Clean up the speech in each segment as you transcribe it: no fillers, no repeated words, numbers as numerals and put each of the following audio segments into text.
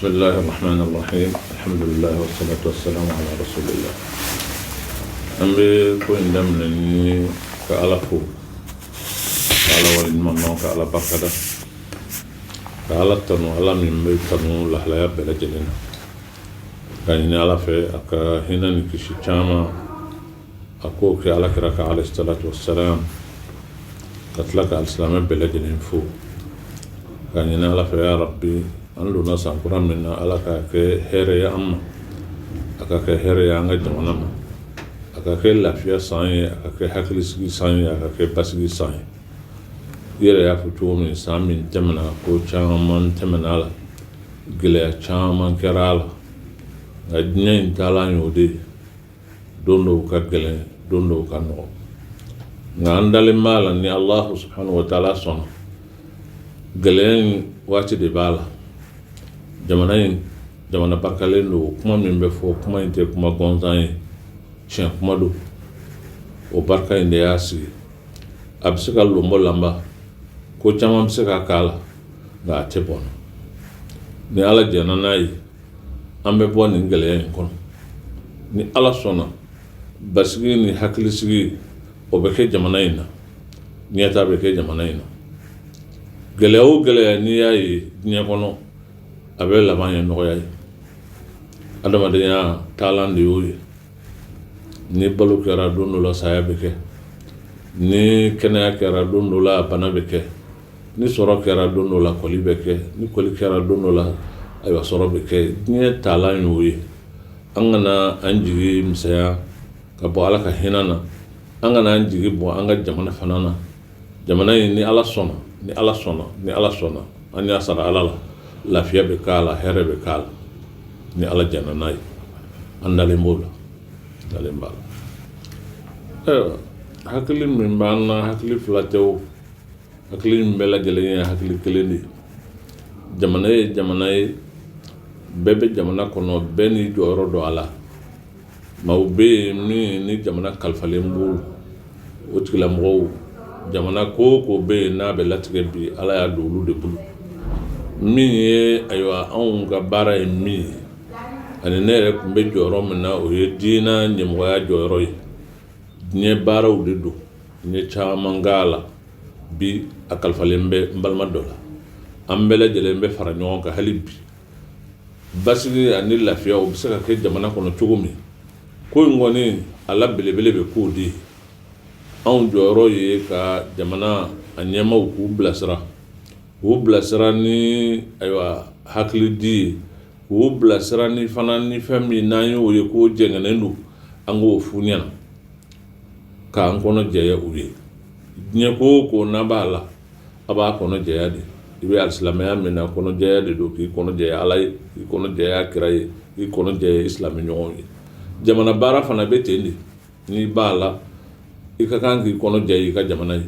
Bismillahi rahmani rahim alhamdulillahi wassalatu wassalamu ala rasulillah. An bɛ ko in daminɛ ni ka Ala fo, ka Ala waleɲuman dɔn, ka Ala barikada, ka Ala tanu, Ala min bɛ tanu lahalaya bɛɛ lajɛlen na, ka ɲini Ala fɛ a ka hinɛ ni kisi caman a k'o kɛ Ala kira kan alayhi salatu wassalam, ka tila ka alisilamɛ bɛɛ lajɛlen fo, ka ɲini Ala fɛ ya Rabbi, an donna san kura min na, Ala k'a kɛ hɛrɛ ye an ma, a ka kɛ hɛrɛ ye an ka jamana ma, a ka kɛ lafiya san ye, a ka kɛ hakilisigi san ye, a ka kɛ basigi san ye. I yɛrɛ y'a fɔ cogo min, san min tɛmɛna, ko caman tɛmɛna a la, gɛlɛya caman kɛra a la, nka diɲɛ in taalan y'o de ye. Don dɔw ka gɛlɛn, don dɔw ka nɔgɔ, nka an dalen b'a la ni Alahu subhanahu wa taala sɔnna, gɛlɛya in waati de b'a la. Jamana in, jamana barikalen don. Kuma min bɛ fɔ, kuma in tɛ kuma gansan ye, tiɲɛ kuma don. O barika in de y'a sigi. A bɛ se ka lonbɔ lanba, ko caman bɛ se ka k'a la, nka a tɛ bɔn. Ni Ala jɛnna n'a ye, an bɛ bɔ nin gɛlɛya in kɔnɔ. Ni Ala sɔnna, basigi ni hakilisigi, o bɛ kɛ jamana in na, ɲɛta bɛ kɛ jamana in na. Gɛlɛya o gɛlɛya n'i y'a ye diɲɛ kɔnɔ, a bɛ laban ye nɔgɔya ye. Adamadenya taalan de y'o ye. Ni balo kɛra, don dɔ la saya bɛ kɛ. Ni kɛnɛya kɛra, don dɔ la bana bɛ kɛ. Ni sɔrɔ kɛra, don dɔ la kɔli bɛ kɛ. Ni kɔli kɛra, don dɔ la ayiwa sɔrɔ bɛ kɛ. Diɲɛ taalan y'o ye. An kana an jigi misɛnya ka bɔ Ala ka hinɛ na, an kana an jigi bɔ an ka jamana fana na. Jamana in, ni Ala sɔnna, ni Ala sɔnna, ni Ala sɔnna, an y'a sara Ala la, lafiya bɛ k'a la, hɛrɛ bɛ k'a la, ni Ala jɛnna n'a ye. An dalen b'o la, dalen b'a la. Hakili min b'an na, hakili fila tɛ o, hakili min bɛɛ lajɛlen ye hakili kelen de ye. Jamana ye jamana ye, bɛɛ bɛ jamana kɔnɔ, bɛɛ n'i jɔyɔrɔ don a la. Maaw bɛ yen min ni jamana kalifalen b'u, o tigilamɔgɔw, jamana ko o ko bɛ yen n'a bɛ latigɛ bi, Ala y'a don olu de bolo. Min ye, ayiwa, anw ka baara ye min ye, ani ne yɛrɛ tun bɛ jɔyɔrɔ min na, o ye diinɛ ɲɛmɔgɔya jɔyɔrɔ ye. Diɲɛ baaraw de don, n ye caman k'a la. Bi a kalifalen bɛ n balima dɔ la. An bɛɛ lajɛlen bɛ fara ɲɔgɔn kan hali bi, basigi ani lafiya o bɛ se ka kɛ jamana kɔnɔ cogo min. Ko in kɔni, a la belebele bɛ k'o de ye. Anw jɔyɔrɔ ye ka jamana a ɲɛmaaw k'u bilasira, k'u bilasira ni, ayiwa, hakili di ye, k'u bilasira ni fana ni fɛn min n'an y'o ye k'o jɛngɛnen don, an k'o f'u ɲɛna, k'an kɔnɔ jɛya u ye. Diɲɛ ko o ko n'a b'a la, a b'a kɔnɔ jɛya de. I bɛ alisilamɛya min na, kɔnɔjɛya de don, k'i kɔnɔ jɛya Ala ye, k'i kɔnɔ jɛya kira ye, k'i kɔnɔ jɛya i silamɛ ɲɔgɔn ye. Jamana baara fana bɛ ten de. N'i b'a la, i ka kan k'i kɔnɔ jɛya i ka jamana ye.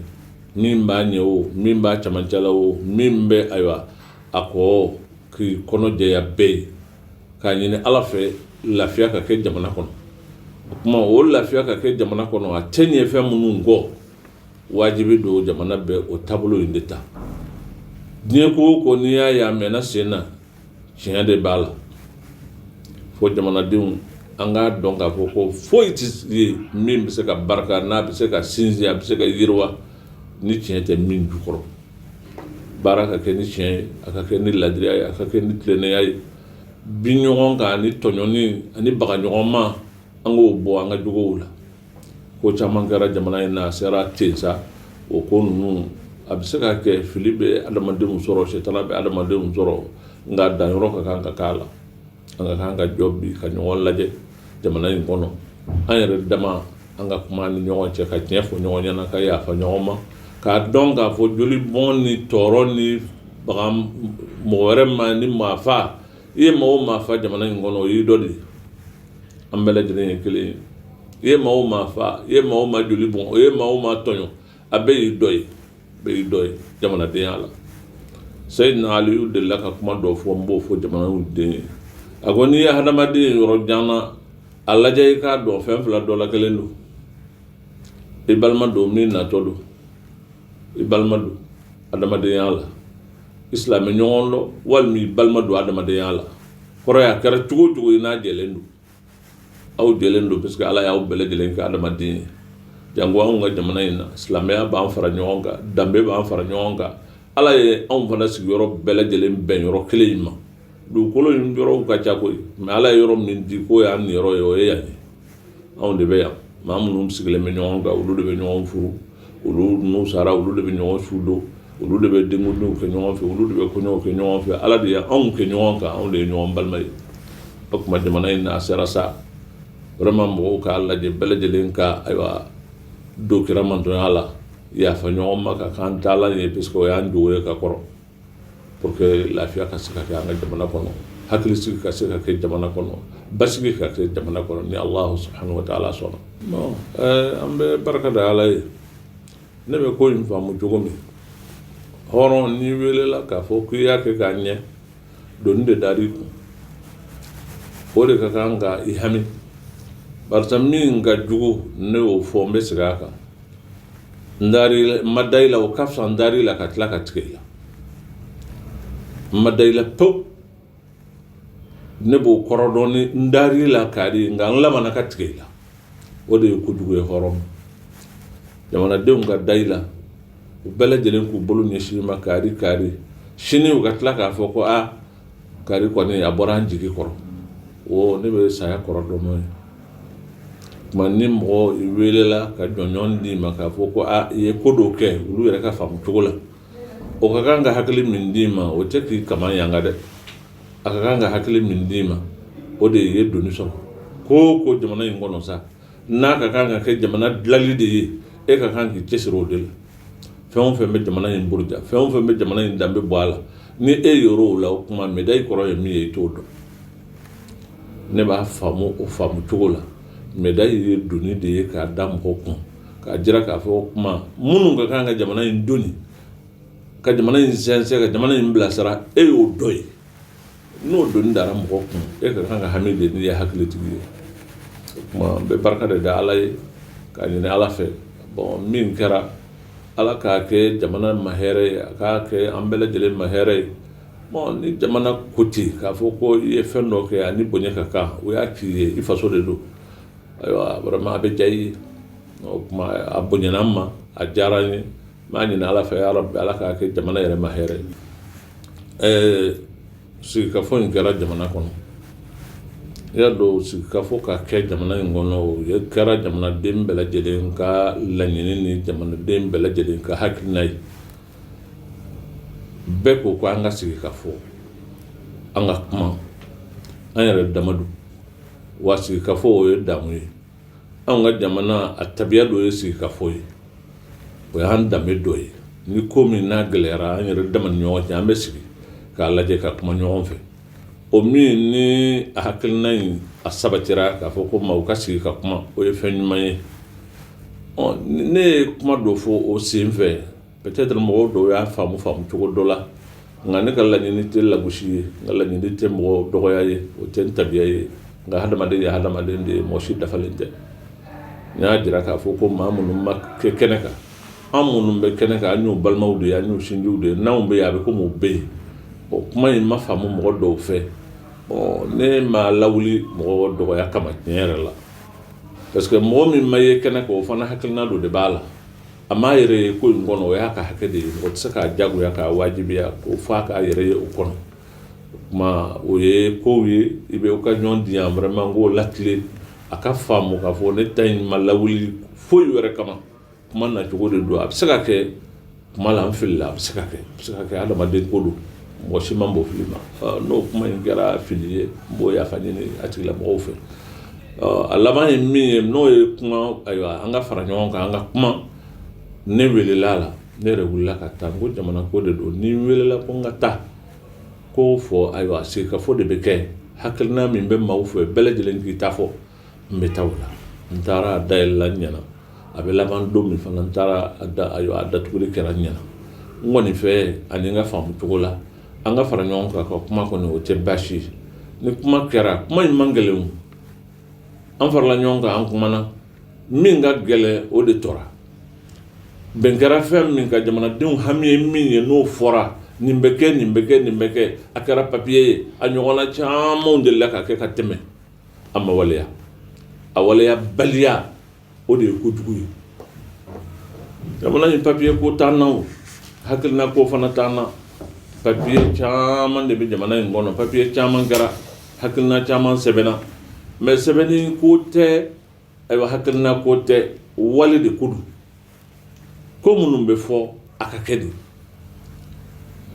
Min b'a ɲɛ o, min b'a camancɛ la o, min bɛ, ayiwa, a kɔ, k'i kɔnɔ jɛya bɛɛ ye, k'a ɲini Ala fɛ lafiya ka kɛ jamana kɔnɔ. O tuma, o lafiya ka kɛ jamana kɔnɔ, a tɛ ɲɛ fɛn minnu kɔ, wajibi don jamana bɛ o taabolo in de ta. Diɲɛ ko o ko n'i y'a ye a mɛnna sen na, tiɲɛ de b'a la. Fo jamanadenw an k'a dɔn k'a fɔ ko foyi tɛ ye min bɛ se ka barika, n'a bɛ se ka sinsin, a bɛ se ka yiriwa, ni tiɲɛ tɛ min jukɔrɔ. Baara ka kɛ ni tiɲɛ ye, a ka kɛ ni ladiriya ye, a ka kɛ ni tilennenya ye. Bin ɲɔgɔn kan ani tɔɲɔni ani baga ɲɔgɔn ma, an k'o bɔ an ka jogow la. Ko caman kɛra jamana in na, a sera ten sa. O ko ninnu, a bɛ se ka kɛ fili bɛ adamadenw sɔrɔ, sitana bɛ adamadenw sɔrɔ, nka danyɔrɔ ka kan ka k'a la. An ka kan ka jɔ bi ka ɲɔgɔn lajɛ jamana in kɔnɔ, an yɛrɛ dama, an ka kuma ni ɲɔgɔn cɛ, ka tiɲɛ fɔ ɲɔgɔn ɲɛna, ka yafa ɲɔgɔn ma, k'a dɔn k'a fɔ joli bɔn ni tɔɔrɔ ni baga mɔgɔ wɛrɛ ma ni maa fa, i ye maa o maa fa jamana in kɔnɔ, o y'i dɔ de ye. An bɛɛ lajɛlen ye kelen ye. I ye maa o maa fa, i ye maa o maa joli bɔn, o ye maa o maa tɔɲɔ, a bɛɛ y'i dɔ ye, bɛɛ y'i dɔ ye jamanadenya la. Seyidina Aliyu delila ka kuma dɔ fɔ, n b'o fɔ jamanaw den ye. A ko n'i ye hadamaden ye yɔrɔ jan na, a lajɛ i k'a dɔn fɛn fila dɔ la kelen don: i balima don min natɔ don, i balima don adamadenya la, i silamɛ ɲɔgɔn dɔ, walima i balima don adamadenya la. Kɔrɔ ye a kɛra cogo o cogo i n'a jɛlen don, aw jɛlen don, parce que Ala y'aw bɛɛ lajɛlen kɛ adamaden ye. Janko anw ka jamana in na, silamɛya b'an fara ɲɔgɔn kan, danbe b'an fara ɲɔgɔn kan. Ala ye anw fana sigiyɔrɔ bɛɛ lajɛlen bɛn yɔrɔ kelen in ma. Dugukolo in yɔrɔw ka ca koyi, mais Ala ye yɔrɔ min di k'o y'an niyɔrɔ ye, o ye yan ye. Anw de bɛ yan. Maa minnu sigilen bɛ ɲɔgɔn kan, olu de bɛ ɲɔgɔn furu, olu n'u sara, olu de bɛ ɲɔgɔn su don, olu de bɛ denkundiw kɛ ɲɔgɔn fɛ, olu de bɛ kɔɲɔw kɛ ɲɔgɔn fɛ. Ala de ye anw kɛ ɲɔgɔn kan, anw de ye ɲɔgɔn balima ye. O tuma jamana in a sera sa, vraiment mɔgɔw k'a lajɛ, bɛɛ lajɛlen ka ayiwa don kira mantonya la, yafa ɲɔgɔn ma ka k'an taalan ye, puisque o y'an jogo ye ka kɔrɔ, pour que lafiya ka se ka kɛ an ka jamana kɔnɔ, hakilisigi ka se ka kɛ jamana kɔnɔ, basigi ka kɛ jamana kɔnɔ, ni Alahu subahanahu wa taala sɔnna. Bon, an bɛ barika da Ala ye. Ne bɛ ko in faamu cogo min, hɔrɔn n'i welela k'a fɔ k'i y'a kɛ k'a ɲɛ, doni de dar'i kun, o de ka kan ka i hami, barisa min ka jugu, ne y'o fɔ, n bɛ segin a kan, n ma da i la, o ka fisa n dar'i la ka tila ka tigɛ i la. N ma da i la pewu, ne b'o kɔrɔ dɔn ni n dar'i la kari, nka n labanna ka tigɛ i la, o de ye kojugu ye hɔrɔn ma. Jamanadenw ka da i la, u bɛɛ lajɛlen k'u bolo ɲɛsin i ma kari kari, sini u ka tila k'a fɔ ko aa kari kɔni a bɔra an jigi kɔrɔ, o ne bɛ saya kɔrɔ dɔn n'o ye. Tuma ni mɔgɔ i welela ka jɔnjɔn d'i ma k'a fɔ ko aa i ye ko dɔ kɛ olu yɛrɛ ka faamu cogo la, o ka kan ka hakili min d'i ma, o tɛ k'i kaman yanga dɛ. A ka kan ka hakili min d'i ma, o de ye doni sɔrɔ ko o ko jamana in kɔnɔ sa, n'a ka kan ka kɛ jamana dilanli de ye, e ka kan k'i cɛsiri o de la. Fɛn o fɛn bɛ jamana in buruja, fɛn o fɛn bɛ jamana in danbe bɔ a la, ni e yɛrɛ o la, o kuma médaille kɔrɔ ye min ye, i t'o dɔn. Ne b'a faamu o faamu cogo la. Médaille ye doni de ye k'a da mɔgɔ kun, k'a jira k'a fɔ o kuma minnu ka kan ka jamana in doni, ka jamana in sɛnsɛn, ka jamana in bilasira, e y'o dɔ ye. N'o doni dara mɔgɔ kun, e ka kan ka hami de n'i ye hakilitigi ye. O tuma n bɛ barika de da Ala ye k'a ɲini Ala fɛ. Bon, min kɛra, Ala k'a kɛ jamana ma hɛrɛ ye, a k'a kɛ an bɛɛ lajɛlen ma hɛrɛ ye. Bon, ni jamana ko ten k'a fɔ ko i ye fɛn dɔ kɛ, ani bonya ka kan, o y'a k'i ye, i faso de don. Ayiwa, vraiment a bɛ diya i ye. O tuma a bonyana n ma, a diyara n ye. N b'a ɲini Ala fɛ, ya Rabi, Ala k'a kɛ jamana yɛrɛ ma hɛrɛ ye. Sigikafɔ in kɛra jamana kɔnɔ, i y'a dɔn, sigikafɔ ka kɛ jamana in kɔnɔ, o kɛra jamanaden bɛɛ lajɛlen ka laɲini ni jamanaden bɛɛ lajɛlen ka hakilina ye. Bɛɛ ko ko an ka sigi ka fɔ, an ka kuma an yɛrɛ dama don. Wa sigikafɔ, o ye damu ye. Anw ka jamana a tabiya dɔ ye sigikafɔ ye, o y'an danbe dɔ ye. Ni ko min n'a gɛlɛyara an yɛrɛ dama ni ɲɔgɔn cɛ, an bɛ sigi k'a lajɛ ka kuma ɲɔgɔn fɛ. O min ni a hakilina in a sabatira k'a fɔ ko maaw ka sigi ka kuma, o ye fɛn ɲuman ye. Ɔ, ne ye kuma dɔ fɔ o sen fɛ, peut-être mɔgɔw dɔw y'a faamu faamu cogo dɔ la, nka ne ka laɲini tɛ lagosi ye, n ka laɲini tɛ mɔgɔ dɔgɔya ye, o tɛ n tabiya ye. Nka hadamaden ye hadamaden de ye, mɔgɔ si dafalen tɛ. N y'a jira k'a fɔ ko maa minnu ma kɛ kɛnɛ kan, an minnu bɛ kɛnɛ kan, an y'u balimaw de ye, an y'u sinjiw de ye. N'anw bɛ yen, a bɛ komi u bɛ yen. O kuma in ma faamu mɔgɔ dɔw fɛ. Bon, ne ma lawuli mɔgɔ dɔgɔya kama tiɲɛ yɛrɛ la, parce que mɔgɔ min ma ye kɛnɛ kan, o fana hakilina dɔ de b'a la. A m'a yɛrɛ ye ko in kɔnɔ, o y'a ka hakɛ de ye. Mɔgɔ tɛ se k'a jagoya k'a wajibiya ko f'a k'a yɛrɛ ye o kɔnɔ. O kuma, o ye kow ye, i bɛ occasion di yan vraiment, n k'o latilen, a ka faamu k'a fɔ ne ta in ma lawuli foyi wɛrɛ kama, kuma nacogo de don. A bɛ se ka kɛ kuma la n filila, a bɛ se ka kɛ, a bɛ se ka kɛ, adamaden ko don, mɔgɔ si man bɔ fili ma. N'o kuma in kɛra fili ye, n b'o yafa ɲini a tigilamɔgɔw fɛ. A laban ye min ye, n'o ye kuma, ayiwa, an ka fara ɲɔgɔn kan, an ka kuma. Ne welela a la, ne yɛrɛ wulila ka taa. N ko jamana ko de don, ni n welela ko n ka taa ko fɔ, ayiwa, sigikafɔ de bɛ kɛ, hakilina min bɛ maaw fɛ, bɛɛ lajɛlen k'i ta fɔ, n bɛ taa o la. N taara, a dayɛlɛla n ɲɛna. A bɛ laban don min fana, n taara a da, ayiwa, a datuguli kɛra n ɲɛna. N kɔni fɛ, ani n ka faamu cogo la, an ka fara ɲɔgɔn kan ka kuma kɔni, o tɛ baasi ye. Ni kuma kɛra, kuma in man gɛlɛn o. An farala ɲɔgɔn kan, an kumana. Min ka gɛlɛn, o de tora bɛn kɛra fɛn min ka jamanadenw hami ye min ye, n'o fɔra. Nin bɛ kɛ, nin bɛ kɛ, nin bɛ kɛ. A kɛra papiye ye, a ɲɔgɔnna camanw delila ka kɛ ka tɛmɛ, a ma waleya. A waleya baliya, o de ye kojugu ye. Jamana in, papiye ko t'an na, o hakilina ko fana t'an na. Papiye caman de bɛ jamana in kɔnɔ, papiye caman kɛra, hakilina caman sɛbɛnna, mais sɛbɛnni ko tɛ, ayiwa, hakilina ko tɛ, wale de ko don. Ko minnu bɛ fɔ, a ka kɛ de.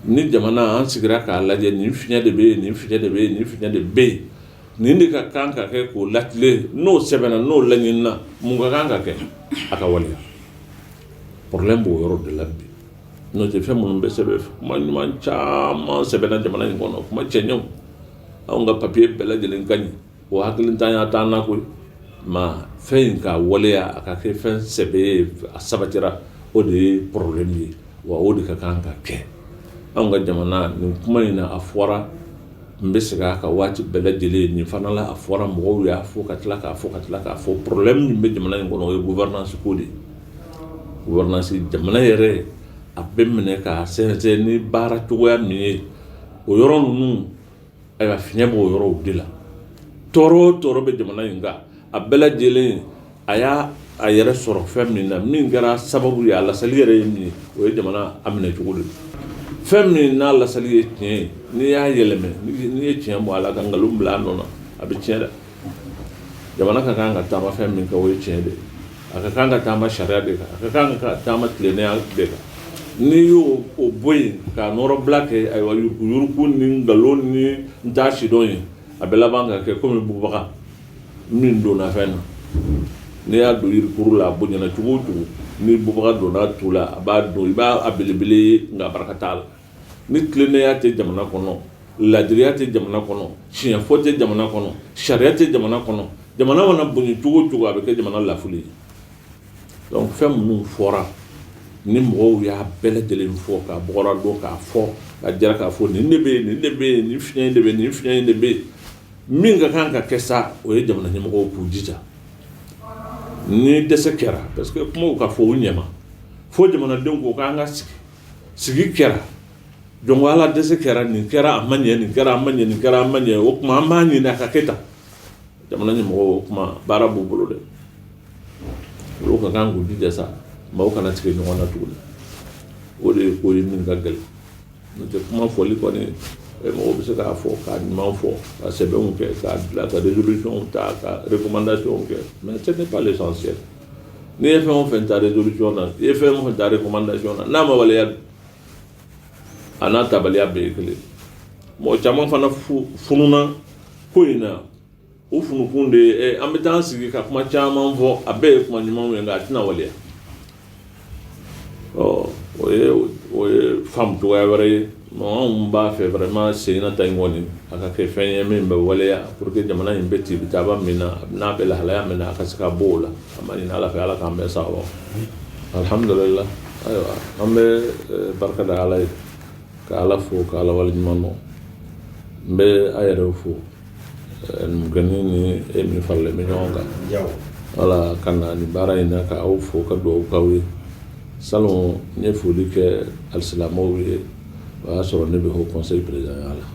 Ni jamana an sigira k'a lajɛ, nin fiɲɛ de bɛ yen, nin fiɲɛ de bɛ yen, nin fiɲɛ de bɛ yen, nin de ka kan ka kɛ k'o latilen, n'o sɛbɛnna, n'o laɲinina, mun ka kan ka kɛ, a ka waleya. Problème b'o yɔrɔ de la bi. N'o tɛ, fɛn minnu bɛ sɛbɛn, kuma ɲuman caman sɛbɛnna jamana in kɔnɔ, kuma cɛɲɛw. Anw ka papiye bɛɛ lajɛlen ka ɲi, o hakilintanya t'an na koyi. Ma fɛn in ka waleya, a ka kɛ fɛn sɛbɛ ye, a sabatira, o de ye problème ye. Wa o de ka kan ka kɛ anw ka jamana. Nin kuma in na, a fɔra, n bɛ segin a kan waati bɛɛ lajɛlen. Nin fana la, a fɔra, mɔgɔw y'a fɔ ka tila k'a fɔ ka tila k'a fɔ. Problème min bɛ jamana in kɔnɔ, o ye gouvernance ko de ye. Gouvernance, jamana yɛrɛ a bɛ minɛ k'a sɛnsɛn ni baara cogoya min ye, o yɔrɔ ninnu, ayiwa, fiɲɛ b'o yɔrɔw de la. Tɔɔrɔ o tɔɔrɔ bɛ jamana in kan, a bɛɛ lajɛlen a y'a a yɛrɛ sɔrɔ fɛn min na, min kɛra sababu ye, a lasali yɛrɛ ye min ye, o ye jamana a minɛ cogo de. Fɛn min n'a lasali ye tiɲɛ ye, n'i y'a yɛlɛmɛ, n'i ye tiɲɛ bɔ a la ka nkalon bila a nɔ na, a bɛ tiɲɛ dɛ. Jamana ka kan ka taama fɛn min kan, o ye tiɲɛ de ye. A ka kan ka taama sariya de kan, a ka kan ka taama tilennenya de kan. N'i y'o o bɔ yen ka nɔrɔbila kɛ, ayiwa, yuruguyurugu ni nkalon ni n t'a sidɔn ye, a bɛ laban ka kɛ komi bubaga min donna fɛn na. N'i y'a don yirikuru la, a bonyana cogo o cogo, ni bubaga donna tu la, a b'a don, i b'a a belebele ye, nka barika t'a la. Ni tilennenya tɛ jamana kɔnɔ, ladiriya tɛ jamana kɔnɔ, tiɲɛfɔ tɛ jamana kɔnɔ, sariya tɛ jamana kɔnɔ, jamana mana bonya cogo o cogo, a bɛ kɛ jamana lafuli ye. Donc fɛn minnu fɔra, ni mɔgɔw y'a bɛɛ lajɛlen fɔ k'a bɔgɔra dɔn, k'a fɔ ka jira k'a fɔ nin de bɛ yen, nin de bɛ yen, nin fiɲɛ in de bɛ yen, nin fiɲɛ in de bɛ yen, min ka kan ka kɛ sa, o ye jamana ɲɛmɔgɔw k'u jija. Ni dɛsɛ kɛra, parce que kumaw ka fɔ u ɲɛma, fo jamanadenw ko k'an ka sigi. Sigi kɛra, jɔn ko Ala, dɛsɛ kɛra, nin kɛra, a ma ɲɛ, nin kɛra, a ma ɲɛ, nin kɛra, a ma ɲɛ. O tuma an b'a ɲini a ka kɛ tan. Jamana ɲɛmɔgɔw, o tuma baara b'u bolo dɛ. Olu ka kan k'u jija sa, maaw kana tigɛ ɲɔgɔn na tuguni. O de ye ko ye min ka gɛlɛn. N'o tɛ, kuma fɔli kɔni, mɔgɔw bɛ se k'a fɔ, k'a ɲuman fɔ, ka sɛbɛnw kɛ, k'a dilan, ka résolution ta, ka recommandation kɛ, mais ce n'est pas l'essentiel. N'i ye fɛn o fɛn ta résolution na, i ye fɛn o fɛn ta recommandation na, n'a ma waleya, a n'a tabaliya bɛɛ ye kelen. Mɔgɔ caman fana fununa ko in na. O funukun de ye, an bɛ taa an sigi ka kuma caman fɔ, a bɛɛ ye kuma ɲumanw ye, nka a tɛna waleya. Ɔ, o ye faamu cogoya wɛrɛ ye. Anw b'a fɛ vraiment, sen na ta in kɔni, a ka kɛ fɛn ye min bɛ waleya, pour que jamana in bɛ tibitaba min na, n'a bɛ lahalaya min na, a ka se ka bɔ o la. An b'a ɲini Ala fɛ, Ala k'an bɛn sababa. Alhamdulillah. Ayiwa, an bɛ barika da Ala ye, ka Ala fo, ka Ala waleɲuman dɔn. N bɛ a yɛrɛ fo, numukɛni ni e min faralen bɛ ɲɔgɔn kan wala ka na nin baara in na, ka aw fo, ka dugawu k'aw ye. Salon, n ye foli kɛ alisilamɛw ye, o y'a sɔrɔ ne bɛ haut conseil président la.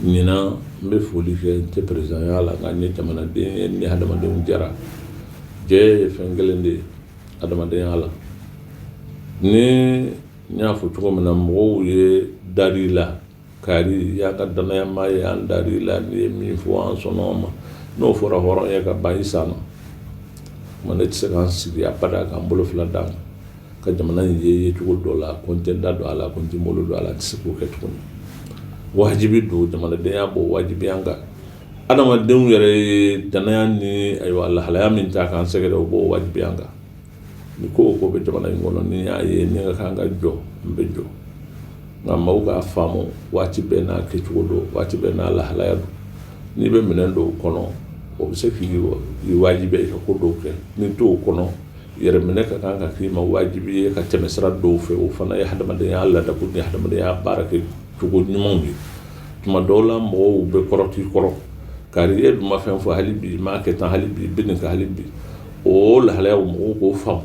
Ɲinan, n bɛ foli kɛ, n tɛ président la, nka n ye jamanaden ye, ni hadamadenw jɛra. Jɛ ye fɛn kelen de ye adamadenya la. Ni n y'a fɔ cogo min na, mɔgɔw ye dari la kari y'a ka danayama ye, an dari la, n'i ye min fɔ, an sɔnna o ma. N'o fɔra hɔrɔn ye ka ban, i sanna. Kuma ne tɛ se k'an sigi abada k'an bolo fila d'an kan ka jamana in ye cogo dɔ la, ko n tɛ n da don a la, ko n tɛ n bolo don a la. N tɛ se k'o kɛ tuguni. Wajibi don, jamanadenya b'o wajibiya an kan. Adamadenw yɛrɛ ye danaya ni, ayiwa, lahalaya min ta k'an sɛgɛrɛ, o b'o wajibiya an kan. Ni ko o ko bɛ jamana in kɔnɔ, ni y'a ye ni ka kan ka jɔ, n bɛ jɔ. Nka maaw k'a faamu, waati bɛɛ n'a kɛcogo don, waati bɛɛ n'a lahalaya don. N'i bɛ minɛn dɔw kɔnɔ, o bɛ se k'i wajibiya i ka ko dɔw kɛ. N'i t'o kɔnɔ, yɛrɛminɛ ka kan ka k'i ma wajibi ye ka tɛmɛ sira dɔw fɛ. O fana ye hadamadenya ladabu ni hadamadenya baara kɛ cogo ɲumanw ye. Tuma dɔw la, mɔgɔw bɛ kɔrɔt'i kɔrɔ, kari e dun ma fɛn fɔ hali bi, i m'a kɛ tan hali bi, i bɛ nin kɛ hali bi. O lahalayaw, mɔgɔw k'o faamu.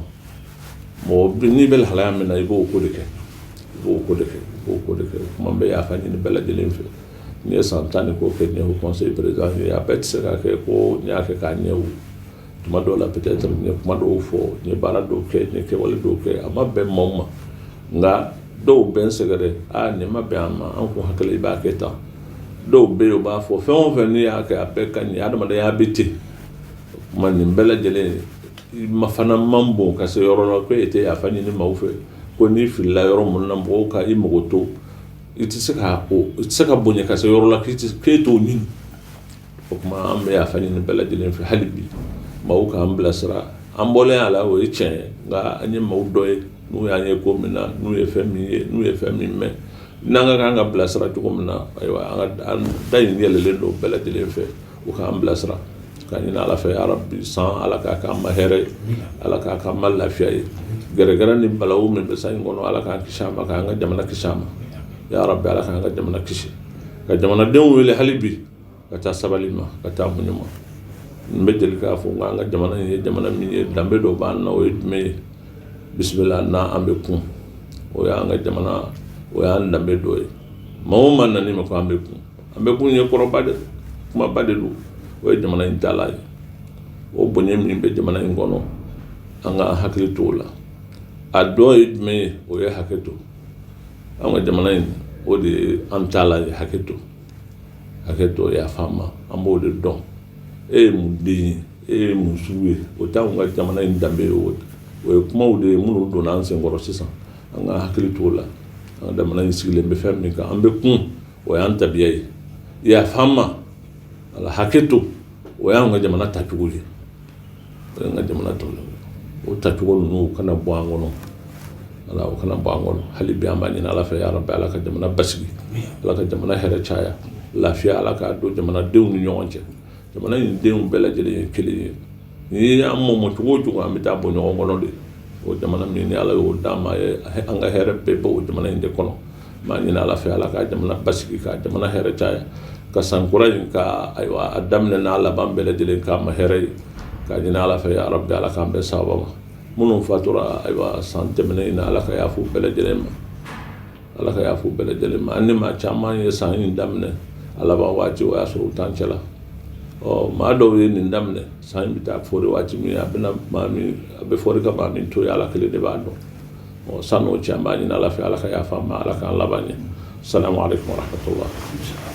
Mɔgɔ n'i bɛ lahalaya min na, i b'o ko de kɛ, i b'o ko de kɛ. K'o ko de kɛ. O kuma, n bɛ yafa ɲini bɛɛ lajɛlen fɛ. N ye san 10 ni kɔ kɛ nin ye haut conseil président ye. A bɛɛ tɛ se ka kɛ ko n y'a kɛ k'a ɲɛ. O tuma dɔw la, peut-être n ye kuma dɔw fɔ, n ye baara dɔw kɛ, n ye kɛwale dɔw kɛ, a ma bɛn maaw ma. Nka dɔw bɛ n sɛgɛrɛ: aa, nin ma bɛn an ma, an kun hakili i b'a kɛ tan. Dɔw bɛ yen, u b'a fɔ fɛn o fɛn n'i y'a kɛ, a bɛɛ ka ɲi. Adamadenya bɛ ten. O kuma, nin bɛɛ lajɛlen ma fana man bon ka se yɔrɔ la ko e tɛ yafa ɲini maaw fɛ, ko n'i filila yɔrɔ mun na, mɔgɔw ka i mago to. I tɛ se ka o, i tɛ se ka bonya ka se yɔrɔ la k'e t'o ɲini. O kuma, an bɛ yafa ɲini bɛɛ lajɛlen fɛ hali bi, maaw k'an bilasira. An bɔlen a la, o ye tiɲɛ ye, nka an ye maaw dɔ ye, n'u y'an ye ko min na, n'u ye fɛn min ye, n'u ye fɛn min mɛn, n'an ka kan ka bilasira cogo min na, ayiwa, an ka an da in yɛlɛlen don bɛɛ lajɛlen fɛ, u k'an bilasira. Ka ɲini Ala fɛ, yarabi, san Ala k'a k'an ma hɛrɛ ye, Ala k'a k'an ma lafiya ye. Gɛrɛgɛrɛ ni balawu min bɛ san in kɔnɔ, Ala k'an kisi a ma, k'an ka jamana kisi a ma. Yarabi, Ala k'an ka jamana kisi. Ka jamanadenw wele hali bi ka taa sabali ma, ka taa muɲu ma. N bɛ deli k'a fɔ n ko an ka jamana in ye jamana min ye, danbe dɔ b'an na. O ye jumɛn ye? Bisimila n'an bɛ kun, o y'an ka jamana, o y'an danbe dɔ ye. Maa o maa nani ma ko an bɛ kun, an bɛ kun ye kɔrɔba de, kumaba de don. O ye jamana in taalan ye. O bonya min bɛ jamana in kɔnɔ, an ka hakili to o la. A dɔ ye jumɛn ye? O ye hakɛ to. An ka jamana in, o de ye an taalan ye. Hakɛ to, hakɛ to, yafa ma, an b'o de dɔn. E ye mun den ye? E ye mun sugu ye? O t'anw ka jamana in danbe ye. O ye kumaw de ye minnu donna an senkɔrɔ sisan. An ka hakili t'o la. An ka jamana in sigilen bɛ fɛn min kan, an bɛ kun, o y'an tabiya ye. Yafa ma, ala, hakɛ to, o y'an ka jamana tacogo ye. O y'an ka jamana tacogo ye. O tacogo ninnu, o kana bɔ an kɔnɔ. Ala, o kana bɔ an kɔnɔ. Hali bi, an b'a ɲini Ala fɛ, yarabi, Ala ka jamana basigi, Ala ka jamana hɛrɛ caya, lafiya Ala k'a don jamanadenw ni ɲɔgɔn cɛ. Jamana in denw bɛɛ lajɛlen ye kelen ye. Ni y'an mɔmɔ cogo o cogo, an bɛ taa bɔ ɲɔgɔn kɔnɔ de. O jamana min ni Ala y'o d'an ma, an ka hɛrɛ bɛɛ bɛ o jamana in de kɔnɔ. N b'a ɲini Ala fɛ, Ala ka jamana basigi, ka jamana hɛrɛ caya, ka san kura in ka, ayiwa, a daminɛ n'a laban bɛɛ lajɛlen k'a ma hɛrɛ ye. K'a ɲini Ala fɛ, yarabi, Ala k'an bɛn sababa ma. Minnu fatura, ayiwa, san tɛmɛnen in na, Ala ka yafa u bɛɛ lajɛlen ma, Ala ka yafa u bɛɛ lajɛlen ma. An ni maa caman ye san in daminɛ, a laban waati, o y'a sɔrɔ u t'an cɛla. Ɔ, maa dɔw ye nin daminɛ, san in bɛ taa fori waati min, a bɛna maa min, a bɛ fɔri ka maa min to yen, Ala kelen de b'a dɔn. Ɔ, san'o cɛ, an b'a ɲini Ala fɛ, Ala ka yafa an ma, Ala k'an laban ɲɛ. Salamu aleykum wa rahmatullah.